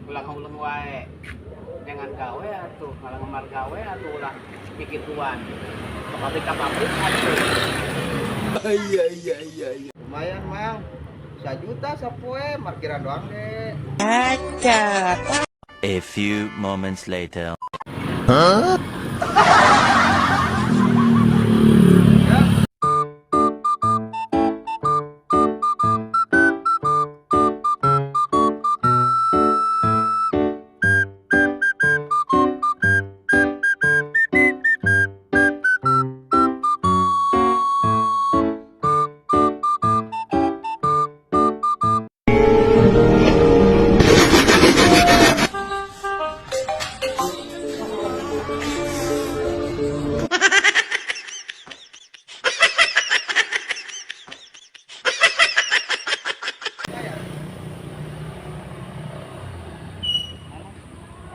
Ulah ngahuleng wae. Jangan gawe atuh, malah ngemar gawe atuh, ulah pikituan. Ke pabrik, ka pabrik atuh. Iya. Lumayan, Mang. 1 juta sapoe, parkiran doang deh. A few moments later.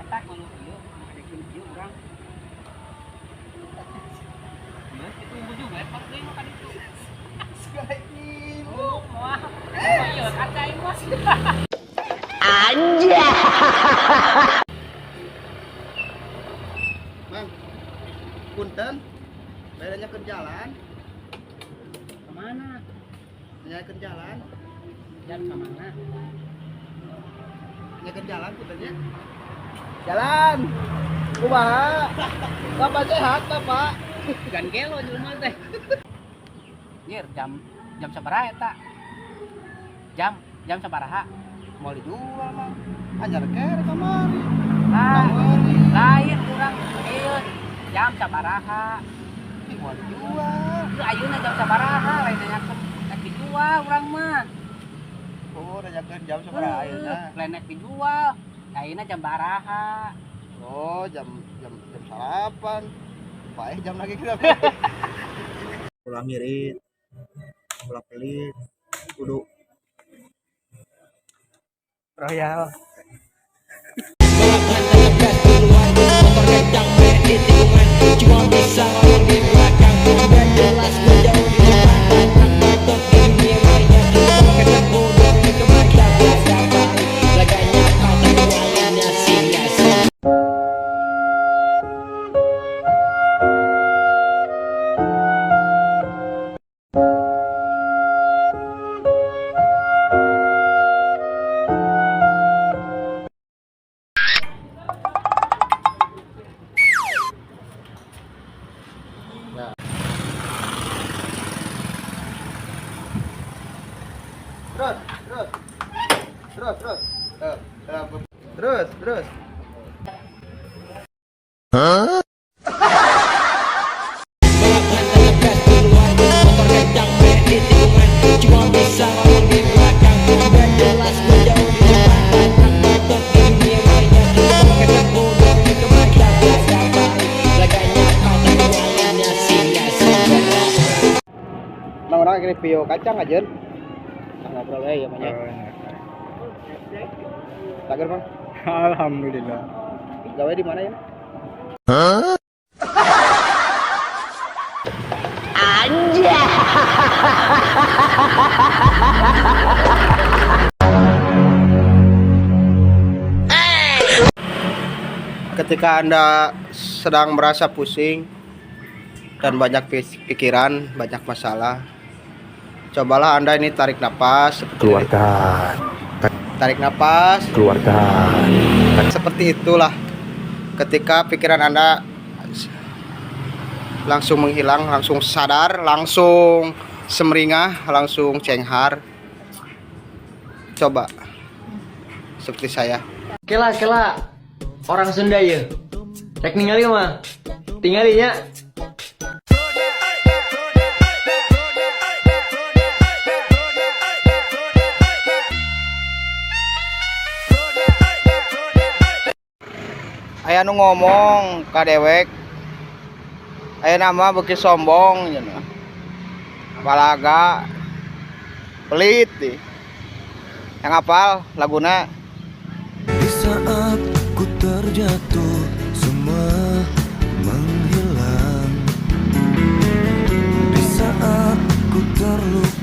Eta kudu ieu, ngadekeun ieu urang. Geus itu ujung we pak deui mah ka ditu. Segala ini. Oh, moal. Oh iya, kaca ieu mah. Mang, punten. Bedanya ke jalan, Kemana? nanya ke jalan, Jalan ke mana? Nanya ke jalan puntennya. Jalan. Kumaha? Bapak sehat, Bapak? Gan gelo jelema teh. Nyir, jam jam sabaraha eta? Jam jam sabaraha? Mau dijual, Mang. Anyar kere kamari. Lah, Kamari. Lain urang ieu jam sabaraha? Ih, mau dijual. Ieu ayeuna jam sabaraha, lain nanyakeun rek dijual urang mah. Oh, nanyakeun jam sabaraha ayeuna? Lain rek dijual. Ayeuna jam baraha? Oh, jam jam jam salapan. Baik, jam lagi kita. Ulah ngirit, ulah pelit, kudu royal. Motor kencang di tikungan, cuma bisa ngomong di belakang. Udah jelas gue jauh di depan. Tabrak bacot di dunia maya. Cuma pakai bodoh di kemata. Biasa baik laganya patah, walinya sia-sia. Terus, terus. Terus, terus. Eh, eh, terus, terus. Balapan ngegas duluan, motor kencang di tikungan, cuma bisa ngomong di belakang. Udah jelas gue jauh di depan. Tabrak bacot di dunia maya. Cuma pakai bodoh di kemata. Biasa baik laganya patah, walinya sia-sia. Mang, urang review kacang aja. Ngobrol we ya banyak. Sager, Mang. Alhamdulillah. Gawe di mana ya? Anjay. Ketika Anda sedang merasa pusing dan banyak pikiran, banyak masalah, cobalah Anda ini tarik napas, seperti ini. Keluarkan, Tarik napas, keluarkan. Seperti itulah. Ketika pikiran Anda langsung menghilang, langsung sadar, langsung semringah, langsung cenghar. Coba seperti saya. Kela kela, orang Sunda ya. Rek ningali mah. Tingali nya. Aya nu ngomong ka dewek, aya nama beuki sombong cenah. Balaga pelit deh. Yang apal laguna? Di saat ku terjatuh, semua menghilang. Di saat ku terluka.